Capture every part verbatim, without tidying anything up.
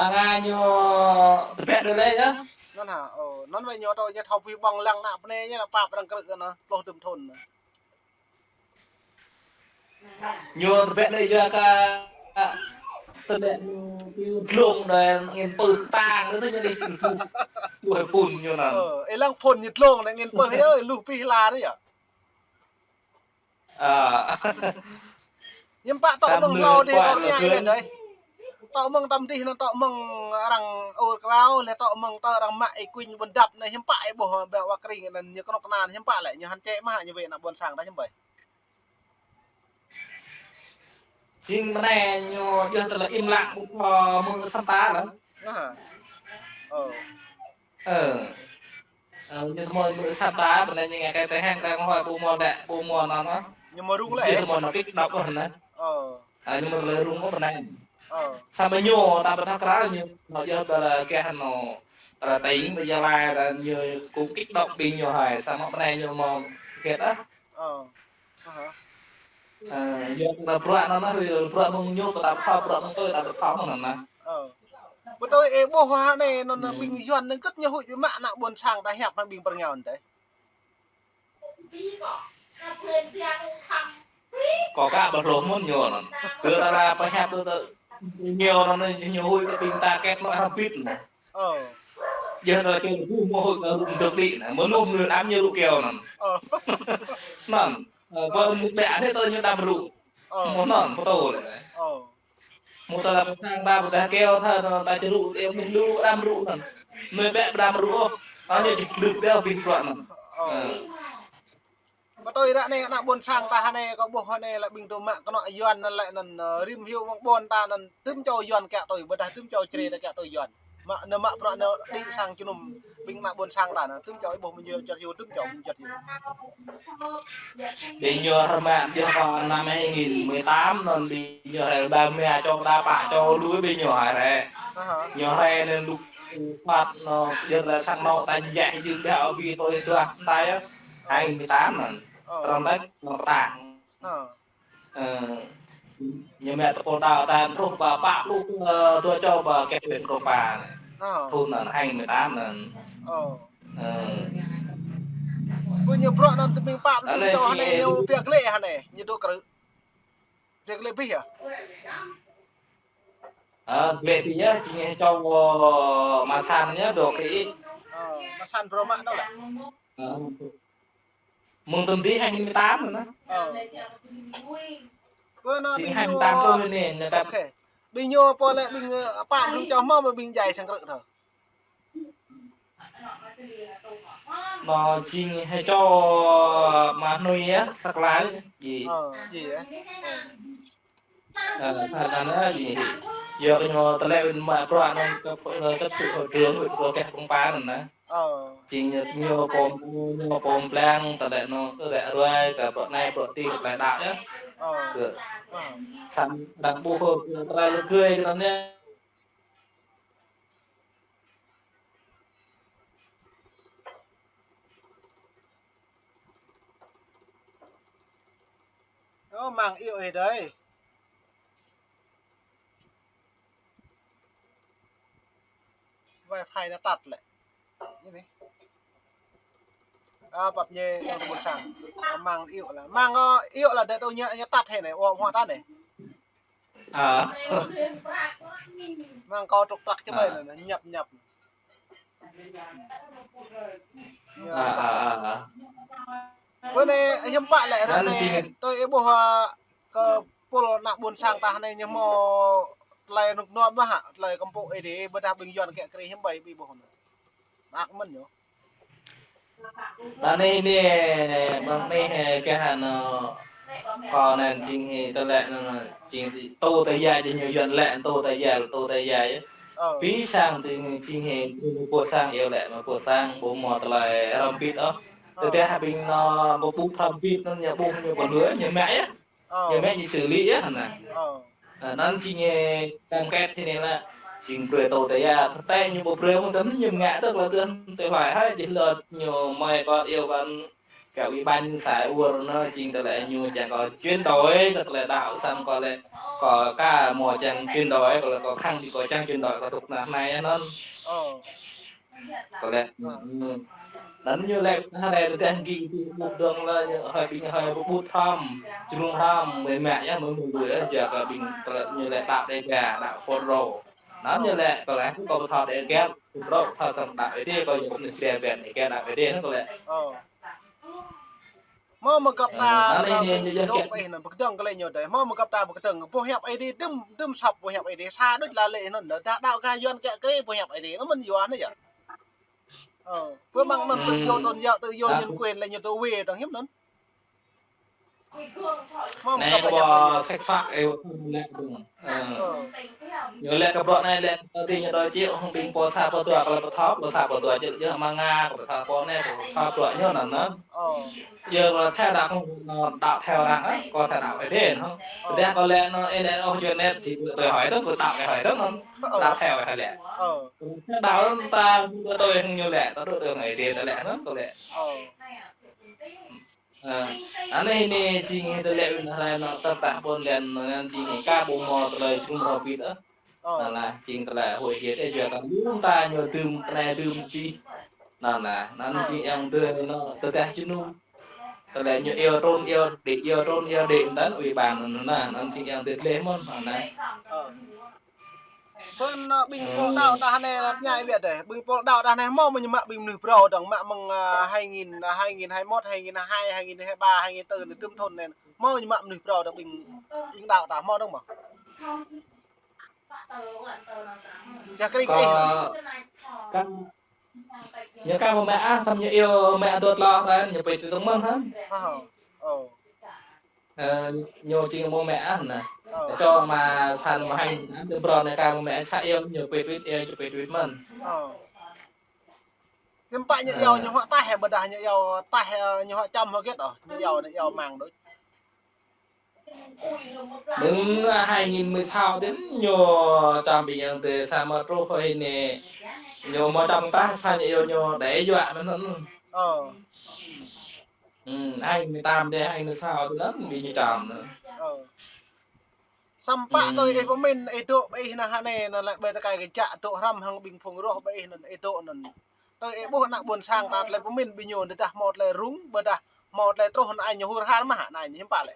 Tơngan ñu tơbiă đơi lĕ yơh. Anŭn hă? Ơ, anŭn wơ̆t ñu tŏ ñu thâo pih ƀơ̆ng lăng ană bơnai ñu anŭn pap arăng krư̆ anŭn, pluh dŭm thŭn anŭn. Ñu tơbiă đơi yơh kơ tơbiă ñu dlông đơi angĭn pơh tang đơi ñu đih. Ƀuh phun ñu anŭn. Ơ, ih lăng phun ñu dlông đơi angĭn pơh yơh, luh pih la đơi yơh. Ơ. Ñu pă tŏ mơ̆ng hlâo dih kơ ñu ih wĕn đơi. Tŏ mơ̆ng tăm dih anŭn tŏ mơ̆ng arăng ur krao, lĕ tŏ mơ̆ng tơ arăng mă ih kuing ƀôn dăp anŭn hiư̆m pă ih ƀuh ƀă wa kring anŭn ñu kơnuk kơna hiư̆m pă lĕ ñu hăn čĕ mă ñu wĕ ană ƀôn sang đơi hiư̆m ƀơi. Jing bơnai ñu yơh tơlơi im lặng ƀu thâo mơ̆ săp ta lăng. Ơ. Ơ. Ơ, ñu tơmơi mơ̆ săp ta, bơnai ñu ngă kơ tơheng tơheng hơi ƀu mơ̆ đĕ, ƀu mơ̆ anŭn anŭn. Ñu mơ̆ rŭng lĕ. Ñu tơmơi anŭn kik đŏk anŭn. Ơ. Ơ, ñu mơ̆ tơlơi rŭng ôh bơnai. Ơ. Samơ̆ ñu ta ƀu thâo krăn ñu, ñu yơh tơlơi kơ anŭn, tơlơi tơ̆ng, ƀơi Gia Lai, tơlơi ñu kŭm kik đŏk ƀing ñu hơi, samơ̆ bơnai ñu mơ̆ kĕt ah. Ơ. Ơ hă. Ơ, yua kơ bruă anŭn anŭn, bruă mơ̆ng ñu, ƀu ta ƀu thâo, bruă mơ̆ng tui, ta ƀu thâo mơ̆ng anŭn anŭn. Ơ. Ƀu tui ih ƀuh hă anai, anŭn anŭn ƀing Yuan anŭn kơ̆t ñu huĭ mă ană ƀôn sang ta hiăp hă ƀing pơrơngiao anŭn tĕ. Kâo ka ƀu hluh mơ̆n ñu anŭn. Kơ ta la pơhiăp tơ tơ ñu anŭn anŭn ñu huĭ kơ ƀing ta kĕt mă hơbĭt anŭn. Ơ. Yơh anŭn kơ ƀu mơ̆ huĭ kơ rŭ dơ̆k đĭ anŭn. Mơlum ñu đăm ñu rŭ kơ anŭn. Ơ. Anŭn. Ơ, ƀơi mŭk ƀĕ anai tơ ñu đăm rŭ. Ơ. Mơ̆ anŭn, pơtô lĕ. Ơ. Mơ̆ tơlơi pơtang ta, pơtang keo ta, ta čơrŭ, ơ, mơ̆ lu đăm rŭ anŭn. Mơ̆ ƀĕ đăm rŭ ôh. Anŭn ñu čih lŭk đeo ƀing bruă anŭn. Ơ. Ơ. Pơtô ră anai ană ƀôn sang ta hă anai, kâo ƀuh hă anai lĕ ƀing tơ mă kơnuk Yuan anŭn lĕ anŭn, ơ, rĭm hyu mơ̆ng ƀôn ta anŭn, tơm čô Yuan kiăng tui, ƀôdah tơm čô Jrai ta kiăng tui Yuan. Mă, anŭn mă bruă anŭn đĭ sang jơnum ƀing ană ƀôn sang ta anŭn, tơm čô ih ƀuh mơ̆ ñu juăt hyu, tơm čô mơ̆ juăt hyu. Ƀing ñu rơmang ƀiă kơ năm hai nghìn mười tám anŭn ƀing ñu rai ba mia čô ta pă čô lui ƀing ñu rai. Ơ hă. Ñu rai anŭn đŭk phat anŭn jơ̆ lĕ sang anŭn ta jăh jing ƀiă ƀing tui tuah ta yơh. Hai nghìn mười tám anŭn. Ơ. Trơm tĕt anŭn kơtang. Ơ. Ơ, ñu mă tơpul đaŏ ta truh ƀă pă pluh, ơ, dua čô ƀă kĕt huyện Krông Pa anŭn. Ơ. Thŭn anŭn hai nghìn mười tám anŭn. Ơ. Ơ. Ƀu ñu bruă anŭn tơmĭn pă pluh dŭm čô hă anai ñu biă glĕ hă anai, ñu dŏ krư̆. Biă glĕ abih yơh. Ơ, glĕ abih yơh, jing čô, ơ, mă sang ñu dŏ kơ ih. Ơ, mă sang bruă mă anŭn lĕ. Ơ. Mơ̆ng tơm dih hai nghìn mười tám anŭn. Ơ. Ƀơi anŭn jing ƀing hai nghìn mười tám ñu, pluh anai, ñu ta. Ôkê. Ƀing ñu pô lĕ ƀing, ơ, pă pluh čô hmâo mơ̆ ƀing djai sang krư̆ thâo. Anŭn jing hai čô mă hnui yơh, sa klai. Ji. Ơ, ji yơh. Ơ. Ơ, anŭn anŭn ji. Yua kơ ñu tơlơi mă bruă anŭn kơ, ơ, chấp sự hội trưởng huyện Krông Pa anŭn anŭn. Ơ. Jing ñu pôm, ñu pôm plang, tơlơi anŭn, tơlơi ruai, kơ bruă anai, bruă adih, kơ tơlơi đaŏ yơh. Ơ. Kơ. Ơ. Sang đang ƀuh kơ tơlơi lơgơi kơ anŭn yơh. Ơ, măng iŏk ih đơi. Wifi anŭn tăt lĕ. Anai. Ơ, pap ñu ƀôn sang. Ơ, măng iŏk lah. Măng, ơ, iŏk lah đơi tui ñu, ñu tăt hă anai, ơ, hua tăt anai. Ơ. Măng kâo trục trặc čơmai anŭn, ñăp ñăp. Ơ, ơ, ơ, ơ. Ƀơi anai hiư̆m pă lĕ ră anai, tui ih ƀuh, ơ, kơ pul ană ƀôn sang ta anai ñu hmâo tơlơi rơnŭk rơnua ƀă hă, tơlơi kơmpuk ih dih, ƀôdah ƀing Yuan kiăng krư̆ hiư̆m ƀơi ih ƀuh anŭn. Mơak mơ̆n ñu. Anai anai, mơ̆ng anai, ơ, kơ hă anŭn, kâo anŭn jing hă, tơlơi anŭn, jing tui ta ya, jing ñu Yuan lĕ, tui ta ya, tui ta ya yơh. Ơ. Ƀing sang tui jing hă, ƀu pô sang iâu lĕ, mă pô sang, ƀu hmâo tơlơi hrŏm hơbĭt ôh. Ơ. Tơdah ƀing anŭn, ƀu pô hrŏm hơbĭt anŭn, ñu ƀuh ñu pơlui, ñu mă yơh. Ơ. Ñu mă ñu xử lý yơh anŭn. Ơ. Ơ, anŭn jing, ơ, cam kết tui anai lĕ, jing brơi tui ta ya, tơdah ñu ƀu brơi mơ̆n tơm ñu ngă tơ̆ lơ tơ̆n tơ̆ hloi hă, jing lơ ñu mơi kơ iâu kơ Kơ ủy ban nhân xã Ur anŭn jing tơlơi ñu čang kơ chuyển đổi, kơ tơlơi đaŏ săm kơ lĕ kơ ka mơ̆ čang chuyển đổi, kơ lĕ kơ khăng ƀing kơ čang chuyển đổi kơ tŭk nă anai anŭn. Ơ. Kơ lĕ, ơ, anŭn ñu lĕ, ha lĕ tơdah gih ƀu ƀuh dơ̆ng lĕ, hơi ƀing hơi ƀu ƀuh thăm, jrung thăm, mơi mă yơh, mơi mă lui yơh, yua kơ ƀing tơlơi ñu lĕ đaŏ Đêga, đaŏ Fulro. Anŭn ñu lĕ, kơ lĕ kơ ƀu thâo Đêga, Fulro, thâo săm đaŏ Ơi Adai, kơ yua kơ ñu jrê ƀĕ Đêga, đaŏ Ơi Adai anŭn kơ lĕ. Ơ. Hmâo mơ̆ găp ta, ơ, anai ta anai ñu yơh dŏ kơ pơ ih anŭn, pơkơdơ̆ng kơ lĕ ñu dơi. Hmâo mơ̆ găp ta pơkơdơ̆ng, boh hiăp Ơi Adai, dŭm, dŭm sop boh hiăp Ơi Adai. Sa đôč la lĕ anŭn, đa đaŏ gah Yuan kĕ kre boh hiăp Ơi Adai. Anŭn mơ̆n Yuan anai yơh. Ơ, pơ măng anŭn tơ yua tôn giáo, tơ yua nhân quyền lĕ ñu tơ wê dơ̆ng hiư̆m anŭn. Hmâo mơ̆ găp ta hiăp anai ñu. Anai kơ ƀu sek sak ih, ơ. Ơ. Ñu lĕ kơ bruă anai lĕ, tơ ti ñu đôč čih, hăng ƀing pô sa pô dua kơ lĕ pơthâo, pô sa pô dua čih, yơh mơ̆ng Nga, kơ pơthâo pô anai, kơ pơthâo bruă ñu anŭn anŭn. Ơ. Yơh kơ lĕ thâo đaŏ hăng, đaŏ thâo arăng, ơ, kơ thâo đaŏ Ơi Adai anŭn. Ơ. Tơdah kơ lĕ anŭn, ơ, anŭn, ơ, yua net, či kơ tui hơi tŭ, kơ đaŏ hơi tŭ anŭn. Ơ. Đaŏ thâo hơi lĕ. Ơ. Thâo đaŏ ta, kơ tui hăng ñu lĕ, ta dŏ tui hăng Ơi Adai ta lĕ anŭn, kơ lĕ. Ơ. Ơ, anai anai jing hĭ tơlơi ƀing hrơi anŭn tơpă ƀôn lan anŭn jing hĭ ka ƀu hmâo tơlơi jum hrŏ bit ôh. Ơ. Anŭn lah jing tơlơi huĭ hyưt ih yua kơ lŏm ta ñu dưm tơnai dưm tih. Anŭn lah, anŭn jing yang dơi anŭn tơdah jơnum. Tơlơi ñu iâu trŭn iâu đĭ, iâu trŭn iâu đĭ mơ̆n tơl ủy ban anŭn lah, anŭn jing yang dơi gleh mơ̆n, anŭn lah. Ơ. Bơ̆n, ơ, ƀing pô đaŏ đah anai lăt ñai biă dêh. Ƀing pô đaŏ đah anai hmâo mơ̆ ñu mă ƀing mơnuih phrâo dơ̆ng mă mơ̆ng, ơ, hai nghìn, ơ, hai nghìn hai mốt, hai nghìn hai hai, hai nghìn hai ba, hai nghìn tư, anai tơm thŭn anai. Hmâo ñu mă mơnuih phrâo dơ̆ng ƀing, ƀing đaŏ ta hmâo dơ̆ng mơ̆. Yua kơ ih. Kơ, kơ, ñu ka mă ah, tơm ñu iâu mă dŏ tlâo hrơi, ñu pơit tui tơ̆ng mơ̆n hă. Ơ. Ơ. Ơ, ñu či mơ̆ mă ah anŭn. Ơ. Čô mă san mă hai, anŭn tơ brô anai ka mơ̆ mă sa iâu ñu pơit wĭt, iâu ñu pơit wĭt mơ̆n. Ơ. Hiư̆m pă ñu iâu ñu huă taih, ƀôdah ñu iâu taih, ơ, ñu huă čăm huă gĕt ôh, ñu iâu, ñu iâu mơ̆ng đôč. Mơ̆ng hai nghìn mười sáu tơl ñu čăm ƀing yang tơ sa mă truh hơi anai. Ñu mơ̆ čăm taih sa ñu iâu ñu đe yua mơ̆n anŭn. Ơ. Ơ, hai nghìn mười tám dêh, hai nghìn mười sáu tơl anŭn ƀing ñu čăm anŭn. Ơ. Samơ̆ pă tui ih pơmĭn ih dŏ ƀơi ih anai hă anai, anŭn lĕ ƀơi tơkai kơjăk dŏ hrăm hăng ƀing phung roh ƀơi ih anŭn ih dŏ anŭn. Tui ih ƀuh ană ƀôn sang ta tơlơi pơmĭn ƀing ñu tơdah hmâo tơlơi rŭng, ƀôdah hmâo tơlơi truh anŭn ñu hur har mơ̆ hă anai ñu hiư̆m pă lĕ.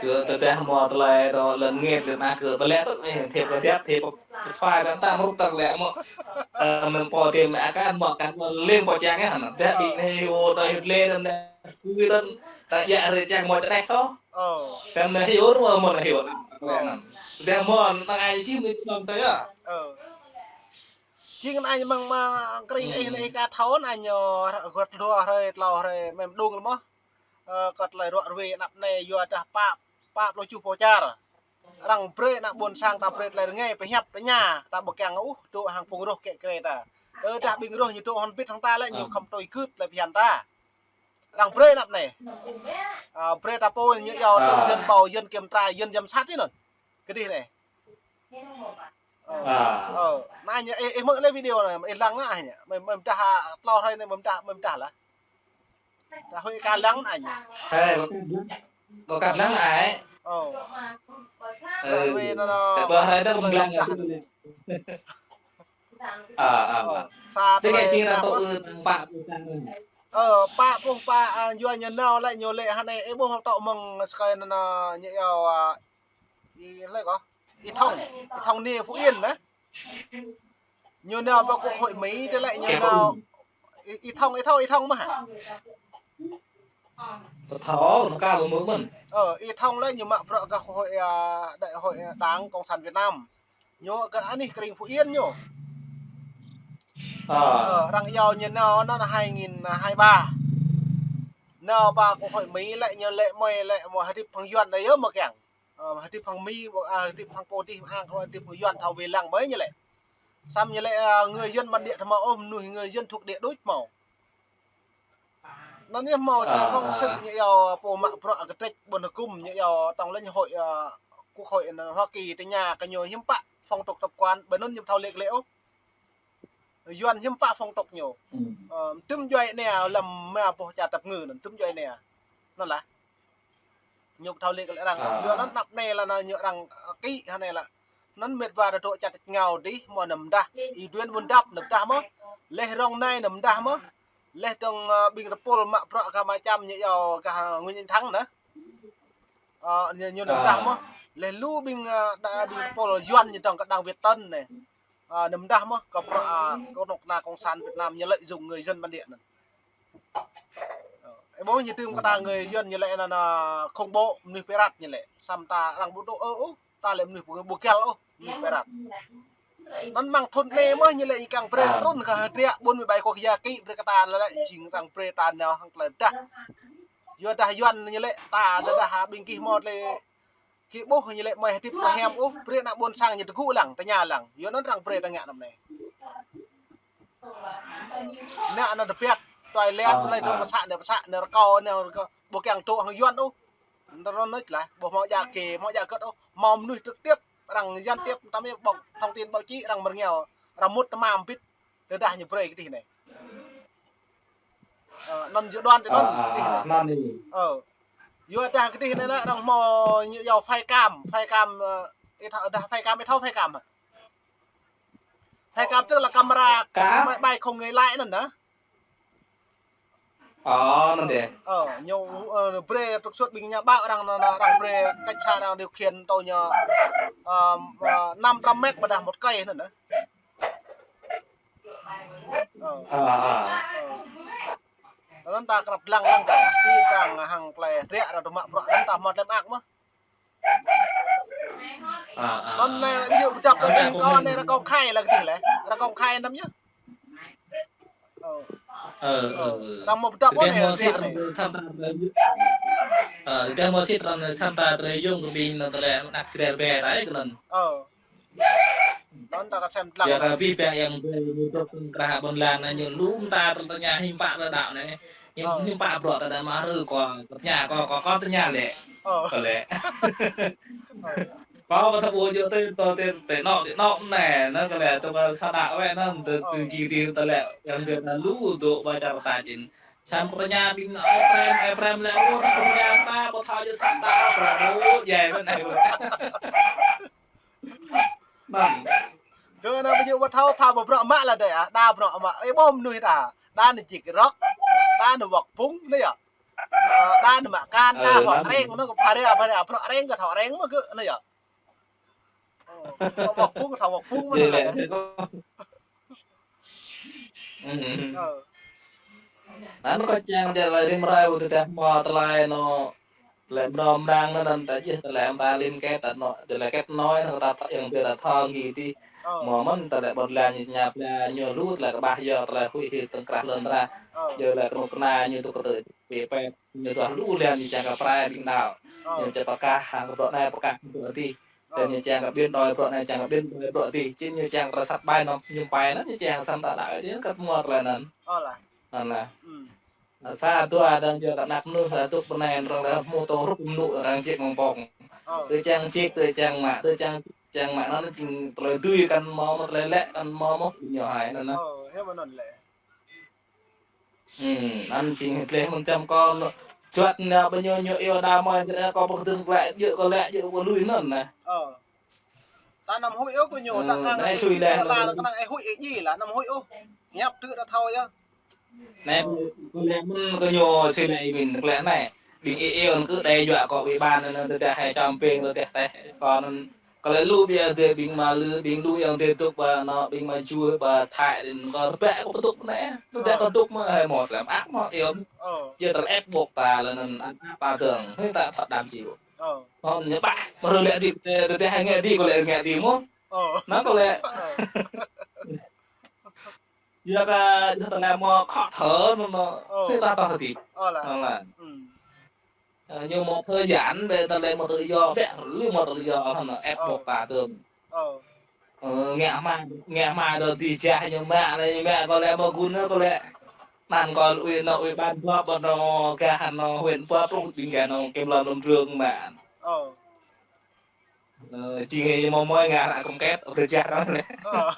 Kơ tơdah hmâo tơlơi dŏ lŏn ngĕt lŏn ah kơ ƀlĕ tŭ, ơ, thiăp kơ thiăp, thiăp kơ suai dơ̆ng ta mrŭk tơ̆ng lĕ mơ̆. Ơ, mơ̆ng pô tơm mă akan mă akan mă leng pô čang yơh anŭn. Tơdah ƀing anai hyu dŏ hyu lĕ dơ̆ng anai. Kui tơ̆ng ta djă rơčang mơ̆ čơđeh soh. Ơ. Tơ̆ng anai hyu ruă mơ̆ anai hyu. Ơ. Tơdah mơ̆ anŭn tơ̆ng ai či mơ̆ čơđeh tơ̆ng yơh. Ơ. Jing anai mơ̆ng mă kring ih anai ka thâo anai ñu gŏt dua hrơi, tlâo hrơi, mơ̆ng đung lĕ mơ̆. Ơ, kơ tơlơi ruă ruê anăp anai yua dah pă, pă pluh tơjuh pô čar. Arăng brơi ană ƀôn sang ta brơi tơlơi rơngai pơhiăp tơña, ta ƀu kiăng ôh, dŏ hăng phung roh kĕ kre ta. Tơdah ƀing roh ñu dŏ hŏn bit hăng ta lĕ ñu khŏm tui gưt tơlơi phiăn ta. Arăng brơi anăp anai. Ơ, brơi ta pô ñu iâu tơ Yuan bầu, Yuan kiểm tra, Yuan giám sát anŭn. Kơdih anai. Ơ. Ơ, anai ñu, ih, ih mơ̆ lĕ video anai, ih lăng anai ñu. Mơi, mơi mơdah, tlâo hrơi anai mơi mơdah, mơi mơdah lah. Ta huĭ ka lăng anai ñu. Ơ, kâo ka lăng ai. Ơ. Ơ. Ơ, ƀơi hrơi ta mơdah. Ơ, ơ. Ơ, sa tơlơi či ră tŏ ư pă pluh pă. Ơ, pă pluh pă, ơ, yua ñu nao lĕ ñu lĕ hă anai, ih ƀuh tŏ mơ̆ng sơkai anŭn, ơ, ñu iâu, ơ, ih lĕ kơ. Ih Thông, Ih Thông anai Phú Yên anai. Ñu nao pơ quốc hội Mỹ tơlơi ñu nao. Ih, Ih Thông, Ih Thông, Ih Thông mơ̆ hă? Ƀu thâo, anŭn ka ƀu hmư̆ mơ̆n. Ơ, Ih Thông lĕ ñu mă bruă gah hội, ơ, đại hội, ơ, Đảng Cộng sản Việt Nam. Ñu kơ anih kring Phú Yên ñu. Ơ. Ơ, arăng iâu ñu nao anŭn hai nghìn hai ba. Nao pơ quốc hội Mỹ lĕ ñu lĕ mơi lĕ mơi hơdip hăng Yuan đơi yơh mơ̆ kiăng. Ơ, hơdip hăng Mi, ơ, hơdip hăng pô dih, hăng hơdip hăng Yuan thâo wai lăng ƀơi ñu lĕ. Săm ñu lĕ, ơ, người dân bản địa thâo mơ̆ ôh, mơnuih người dân thuộc địa đôč mơ̆. Anŭn yơh hmâo sa phóng sự ñu iâu pô mă bruă kơtrĕč ƀôn hơgŭm ñu iâu tổng lãnh hội, ơ, quốc hội anŭn Hoa Kỳ tơña kơ ñu hiư̆m pă phong tục tập quán, ƀơi anŭn ñu thâo lĕ lĕ ôh. Yuan hiư̆m pă phong tộc ñu. Ơ, tŭm djuai ania lăm ma boh čar tap ngư anŭn, tŭm djuai ania. Anŭn lah. Ñu thâo lĕ kơ lĕ arăng. Yua anŭn anăp anai lah anŭn ñu arăng, ơ, kĭ hơnai lah. Anŭn mĕt wa ta dŏ čar tač ngao dih, mơ̆ anăm mơdah. Y Duên ƀun dăp anăm mơdah mơ̆. Leh rŏng anai anăm mơdah mơ̆. Leh dơ̆ng, ơ, ƀing tơpul mă bruă kơ mơčăm ñu yua kơ Nguyễn Xuân Thắng anŭn. Ơ, ñu, ñu anăm mơdah mơ̆. Leh lu ƀing, ơ, đa ƀing tơpul Yuan ñu dơ̆ng kơ đang Việt Tân anai. Ơ, anăm mơdah mơ̆, kơ bruă, ơ, kơnuk kơna cộng sản Việt Nam ñu lợi dụng người dân bản địa anŭn. Ơ, ơ, ƀuh ñu tŭm kơ ta người Yuan ñu lĕ anŭn, anŭn khủng bố, mơnuih pơirat ñu lĕ. Samơ̆ ta arăng ƀu dŏ ư ôh, ta lĕ mơnuih ƀu, ƀu găl ôh, mơnuih pơirat. Anŭn mơ̆ng thŭn anai mơ̆ ñu lĕ ñu kiăng brơi trŭn kơ hơdră ƀôn ƀai kơ gia kĭ brơi kơ ta lĕ jing arăng brơi ta nao hăng tơlơi pơdah. Yua dah Yuan ñu lĕ ta dah dah ƀing gih mơ̆ lĕ gih ƀuh ñu lĕ mơi hơdip mơi hiam ôh, brơi ană ƀôn sang ñu tơgŭ lăng, tơña lăng. Yua anŭn arăng brơi ta ngă anăm anai. Ană anŭn tơbiă, tuai liat, lĕ dŏ pơ să anai, pơ să anai rơkâo, anai rơkâo, ƀu kiăng dŏ hăng Yuan ôh. Anŭn anŭn lah, ƀu hmâo djă kê, hmâo djă gơ̆t ôh. Hmâo mơnuih trực tiếp, arăng gián tiếp, tơm ƀŏk thông tin báo chí, arăng mơ̆ng rơngiao, arăng mŭt tơma mbĭt, tơdah ñu brơi kơ dih anai. Ơ, anŭn dự đoán tơ anŭn, kơ dih anai. Anŭn anai. Ơ. Yua dah kơ dih anai lah, arăng hmâo ñu yua flycam, flycam, ơ, ih thâo, dah flycam, ih thâo flycam hă? Flycam tức là camera máy bay không người lái anŭn hă? Ơ, anŭn dih. Ơ, ñu, ơ, brơi trục xuất ƀing nhà báo arăng, arăng brơi cảnh sát arăng điều khiển tàu ñu, ơ, ơ, năm trăm mét ƀôdah một cây anŭn hă? Ơ. Ơ, ơ. Ơ. Anŭn ta krăp lăng lăng kơ, pi pang hăng tơlơi hơdră arăng dŏ mă bruă anŭn ta hmâo tơlơi mơak mơ̆. Ơ, ơ. Anŭn anai ñu pơdăp kơ ih kơ anai arăng công khai lah kơ dih lĕ. Arăng công khai anăm yơh. Ơ. Ơ, ơ, ơ. Arăng mơ̆ pơdăp kơ anai hmâo sĭt arăng anai. Samơ̆ ta brơi, ơ, tơdah hmâo sĭt arăng samơ̆ ta brơi yŏng kơ ƀing anŭn tơlơi mơak jrel ƀe ta ih kơ anŭn. Ơ. Anŭn ta kơsem dlăng. Yua kơ pi pang yang brơi ñu dŏ tơ̆ng krah ƀôn lan anai ñu lŏm ta tơña hiư̆m pă tơlơi đaŏ anai. Hiư̆m, hiư̆m pă bruă ta đa mă hrư kơ, tơña kơ, kơ, kơ tơña lĕ. Ơ. Kơ lĕ. Ơ. Kơ ƀu thâo ƀu djơ̆ tui, tui, tui, tui anŏ, tui anŏ anai, anŭn kơ lĕ, tui kơ sa đaŏ wĕ anŭn, tui, tui gih tui, tui lĕ, yang djơ̆ ta lu dŏ ƀơi čar ta jing. Samơ̆ kơ tơña ƀing Ơi Prem, Ơi Prem lĕ, ơ, ta kơ tơña ta, ƀu thâo djơ̆ sa đaŏ, Ơi Prem, ơ, djai mơ̆n anai. Bang. Kơ anai ƀu djơ̆ ƀu thâo pha ƀu bruă mă lah dơi ah, đa bruă mă, ih ƀuh mơnuih ta, đa anai čik rŏk, đa anai wŏk phung, anai yơh. Ơ, đa anai mă kan, đa hŏk reng, anai kơ pha ria, pha ria, bruă reng kơ thâo reng mơ̆ kơ, anai yơh. Ơ, wŏk phung, thâo wŏk phung mơ̆ anai. Ơ. Anŭn kơ čang jăk lĕ rĭm hrơi ƀu tơdah hmâo tơlơi anŭn. Tơlơi mơnơ̆ng mơnang anŭn, anŭn ta jih, tơlơi ta liên kết, ta anŭn, tơlơi kết nối anŭn ta, ta yang ƀiă ta thâo gih dih. Ơ. Mơ̆ mơ̆n tơlơi ƀôn lan ñu ñăp la ñu lu tơlơi kơƀah yơh, tơlơi huĭ hyưt tơ̆ng krah lŏn tơnah. Ơ. Yơh lĕ kơnuk kơna ñu tŭ kơ tơ̆ pĕ pĕ, ñu tuah lu lan ñu čang kơ prai ƀing đaŏ. Ơ. Ñu čang pơkah hăng kơ bruă anai pơkah bruă dih. Ơ. Tơdah ñu čang kơ ƀing đơi bruă anai čang kơ ƀing đơi bruă dih. Jing ñu čang kơ sat ƀai anŭn ñu pai anŭn ñu čang samơ̆ ta đaŏ dih kơ hmâo tơlơi anŭn. Ơ lah. Anŭn lah. Sa dua dang jua kơ anăp mơnuih, sa duk pơnai rŏng lĕ hmâo tơrup mơnŭ arăng čik mơ̆ng pŏng. Ơ. Tui čang čik, tui čang mă, tui čang, čang mă anŭn jing tơlơi dưi kăn hmâo mơ̆, tơlơi lĕ kăn hmâo mơ̆, ñu hai anŭn. Ơ, hiư̆m anŭn lĕ. Hm, anŭn jing tleh mơ̆n čăm kơ anŭn. Juăt anai ƀơi ñu, ñu iâu đa mơi, kơ kơ pơkơdơ̆ng klĕ, djơ̆ kơ lĕ, djơ̆ kơ lui anŭn anai. Ơ. Ta anăm huĭ ôh kơ ñu, ta kăng ai sui leh, ta la, ta kăng ai huĭ ai djai lah, anăm huĭ ôh. Ñăp tŭ ta thâo yơh. Anai, kơ lĕ mơ̆n kơ ñu sui leh ih min, kơ lĕ anai. Ƀing ih iâu kơ đe dọa kơ ủy ban anŭn, tơdah hai čăm pêng, tơdah teh, kơ anŭn. Kơ lĕ lu ƀiă dêh ƀing mă lư, ƀing lu yang dêh dŏ ƀơi anŭn, ƀing mă juăt ƀơi Thái, đing kơ rơbeh kơ pơdŏk anai. Tơdah kơ dŏk mơ̆, hai mơ̆ tơlơi mơak mơ̆, iâu. Ơ. Yua tơlơi ép buộc ta lĕ anŭn, ăt ta dơ̆ng, hơi ta thâo đam či. Ơ. Hơ̆n ñu ƀah, mơ̆ rơlĕ dih, tơdah hai ngă dih, kơ lĕ ngă dih mơ̆. Ơ. Anŭn kơ lĕ. Ơ. Yua kơ, yua tơlơi mơ̆ khŏk thơ mơ̆, mơ̆. Ơ. Tui ta tŏ hơdip. Ơ lah. Ơ lah. Hm. Ơ, ñu mơ̆ thơ yăn, ƀĕ tơlơi mơ̆ tự do, ƀĕ lu mơ̆ tự do, hơ̆n ép buộc ta tơm. Ơ. Ơ, ngă hmua, ngă hmua dŏ dih jah ñu mă, anai ñu mă kơ lĕ mơ̆ gun kơ lĕ. Anŭn kơ ủy, anŭn ủy ban dŏ ƀơi anŭn gah anŭn huyện Pua Prut ƀing gah anŭn kem lŏn lŏn rơ̆ng mă. Ơ. Ơ, jing hĭ mơ̆ mơi ngă ră kơm kĕt, ƀơi jah anŭn lĕ. Ơ.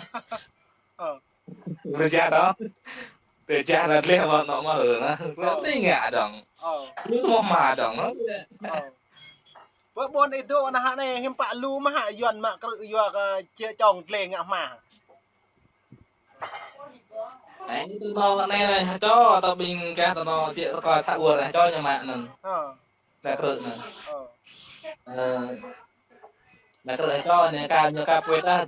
Ơ. Rơjah dong. Rơjah anŭn lĕ mơ̆ anŭn mơ̆ hơ anŭn. Ơ. Anai ngă dong. Ơ. Lu mơ̆ mă dong anŭn. Ơ. Bơ ƀôn ih dŏ anŭn hă anai hiư̆m pă lu mơ̆ hă Yuan mă krư̆ yua kơ či čong glai ngă hmua. Anai tơnŏ anai anai hă čô, tơ ƀing gah tơnŏ sĭ rơkơi sa ur hă čô ñu mă anŭn. Ơ. Mă krư̆ anŭn. Ơ. Ơ. Mă krư̆ hă čô anai ka ñu ka puet ah.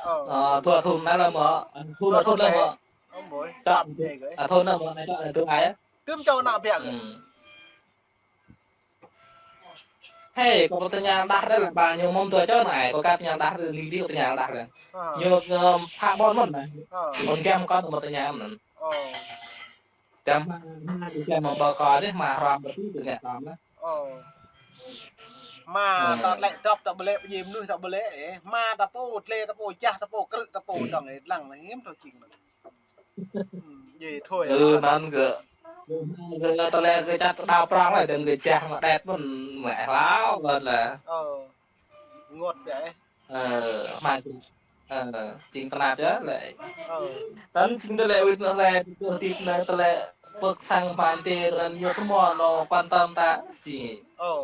Ơ. Ơ, dua thun anai lĕ mơ̆. Thun, dua thun lĕ mơ̆. Ơ, ƀơi. Čŏk. Tap deh gơi. Ơ, thun lĕ mơ̆, anai čŏk anai tơlơi ah. Tơm čô ană biă gơi. Hmm. Hei, kâo pơtơña đah đah lĕ ba ñu mơ̆ng dua čô anai, kâo ka tơña đah đah, ling đih pơtơña đah đah. Ơ. Ñu, ñu phă ƀôn mơ̆n anai. Ơ. Ƀôn giăm kâo mơ̆ tơña mơ̆n. Ơ. Giăm hmua, giăm mơ̆ ƀơ kâo dih, hmua hrŏm ƀơ tui tơña tơm lah. Ơ. Hmua ta lĕ dŏp ta ƀu lĕ, pơjing mơnuih ta ƀu lĕ, ơ. Hmua ta pô, tle ta pô, jah ta pô, krư̆ ta pô, dong ơ, lăng lah hiư̆m thâo jing mơ̆n. Hm, djơ̆ thôi. Ơ, anŭn gơ̆. Gơ̆ tơlơi gơ̆ čăt đao prong lĕ, dơ̆ng gơ̆ jah mă đet mơ̆n, mă hlao mơ̆n lĕ. Ơ. Ngôt biă ơ. Ơ, mă, ơ, jing tơnap yơh lĕ. Ơ. Anŭn jing tơlơi wĭt anŭn lĕ, tơlơi tip anŭn tơlơi pơ̆k sang pơnti anŭn ñu tơmơ̆ anŭn quan tâm ta jing. Ơ.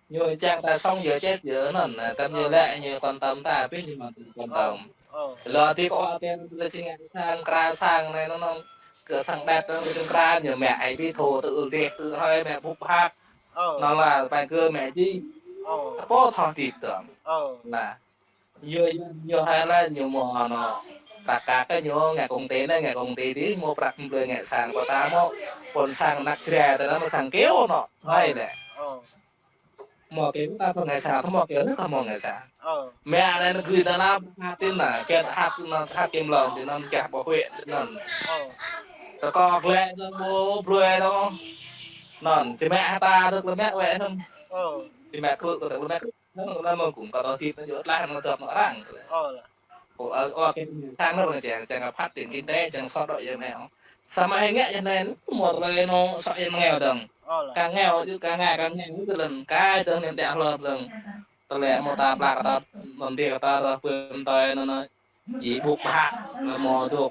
Ñu čang ta sŏng yơh čet yơh anŭn, tơm ñu lĕ ñu quan tâm ta, abih ñu mă quan tâm. Ơ. Lơ ti kơ ua tem tơlơi sing sang kra sang anai anŭn, kơ sang đet anŭn kơ sang kra ñu mă ai bi thô tơ ul deh tơ hơi mă bŭk bhak. Ơ. Anŭn lah pai kơ mă ji. Ơ. Pô thâo tip tơm. Ơ. Nah. Ñu, ñu, ñu hai lĕ ñu mơ̆ anŭn. Prăk kơ ñu ngă công ty anai, ngă công ty dih, mơ̆ prăk mơ̆ ngă sang kơ ta mơ̆. Pôn sang năk jra tơ anŭn mơ̆ sang keo anŭn. Ơ. Hai lĕ. Ơ. Mơ̆ keo ta pơngă sang, mơ̆ keo anŭn ta mơ̆ ngă sang. Ơ. Mă anai anŭn gui ta anŭn hăt anŭn, kĕt hăt anŭn, hăt kim lŏn tơ anŭn, gah ƀơ huĭ tơ anŭn. Ơ. Rơkơi glĕ anŭn, ƀu brơi anŭn. Anŭn, či mă hă ta dŏ lơmĕ wĕ anŭn. Ơ. Či mă krư̆ kơ ta lơmĕ krư̆. Anŭn lĕ mơ̆ gum kơ tơlơi tip anŭn yua tlaih anŭn dŏp anŭn arăng. Ơ. Ơ, ơ, kơ sang anŭn čang, čang phát triển kinh tế, čang sot dŏ yơh anai. Samơ̆ hĭ ngă yơh anai, mơ̆ tơlơi anŭn sot yơh ngeo dơ̆ng. Ơ. Kơ ngeo, kơ ngă, kơ ngă, kơ lĕn, kơ dơ̆ng nem tĕ hlơr dơ̆ng. Tơlơi mơ̆ ta plak kơ ta, anŭn dih kơ ta rơh pơm tơi anŭn anŭn. Či ƀuh ƀă, lĕ mơ̆ dŏ.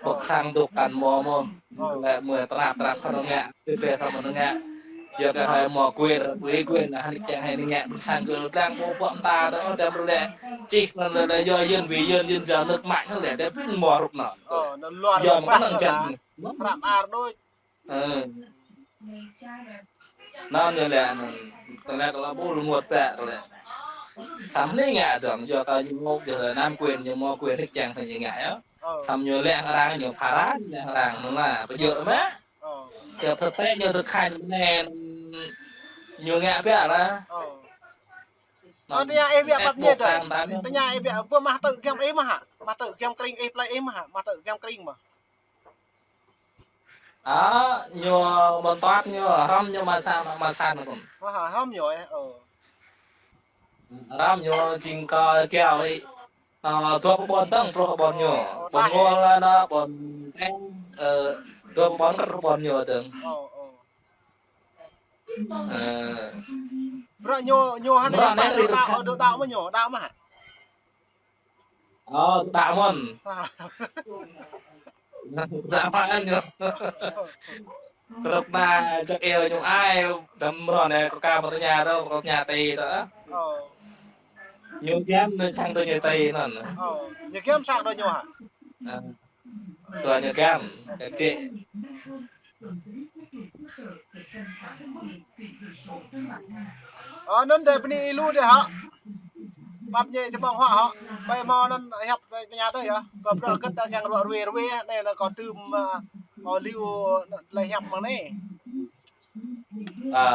Pơ̆k sang dŏ kăn mơ̆ mơ̆. Ơ. Lĕ mơ̆ tơnap tơnap khă anŭn ngă, tui tui khă anŭn ngă. Yua kơ hơi mơ̆ kuer, kuer kuer anŭn hơnĭ čang hơnĭ ngă, pơ̆k sang gơ̆ tlang ƀu pơ̆k ta, tơ ơ, tơm rơlĕ. Čih anŭn lĕ, lĕ yua yơn, ƀing yơn, yơn jao nơ̆k mă anŭn lĕ, tơm pin mơ̆ rup anŭn. Ơ, anŭn luar yua mơ̆ anŭn jang. Prăp ar đôč. Ơ. Anŭn ñu lĕ anŭn, tơlơi kơ lă ƀu lu mŭt pĕ tơlơi. Samơ̆ anai ngă dơ̆ng, yua kơ ñu mơ̆, yua kơ nam quyền, ñu mơ̆ quyền hĭ čang tơ ñu ngă yơh. Ơ. Samơ̆ ñu lĕ arăng, ñu phara, ñu lĕ arăng, anŭn lah, pơjơ̆ mă. Ơ. Yua thực tế ñu thực hành anai, ñu ngă biă lah. Ơ. Anŭn. Ơ, tơña ih biă pap ñe dơi. Tơña ih biă, ƀu mă tơ̆ giăm ih mơ̆ hă? Mă tơ̆ giăm kring ih plei ih mơ̆ hă? Mă tơ̆ giăm kring mơ̆? Ơ, ñu ƀôn toat ñu, hrŏm ñu mă sang, mă sang kŭn. Ơ, hrŏm ñu, ơ. Hrŏm ñu jing kơ kiao lĕ. Ơ, dua pơ ƀôn dơ̆ng, truh ƀôn ñu. Ơ, ƀôn ngol anŭn, ƀôn teng, ơ, dua pơ ƀôn kơ truh ƀôn ñu dơ̆ng. Ơ, ơ. Ơ. Bruă ñu, ñu hơnai bruă anai dŏ đaŏ, dŏ đaŏ mơ̆ ñu, đaŏ mơ̆ hă? Ơ, đaŏ mơ̆n. Đaŏ mơ̆n ñu. Krŭp anai čăk iâu ñu ai, đăm rŏ anai kâo ka mơ̆ tơña dŏ, kâo tơña tui dŏ. Ơ. Ñu giăm anŭn čang tơ ñu tui anŭn. Ơ, ñu giăm čang tơ ñu hă? Ơ. Tui ñu giăm, giăm či. Ơ, anŭn dơi bơni ih lu dơi hă. Pap ñe čơmơ̆ng huă hă. Ƀai mơ̆ anŭn hiăp tơña dơi yơh. Kơ bruă gơ̆t ta kiăng ruă ruai ruai, anai lĕ kâo tơm, ơ, kâo liu tơlơi hiăp mơ̆ng anai. Ơ.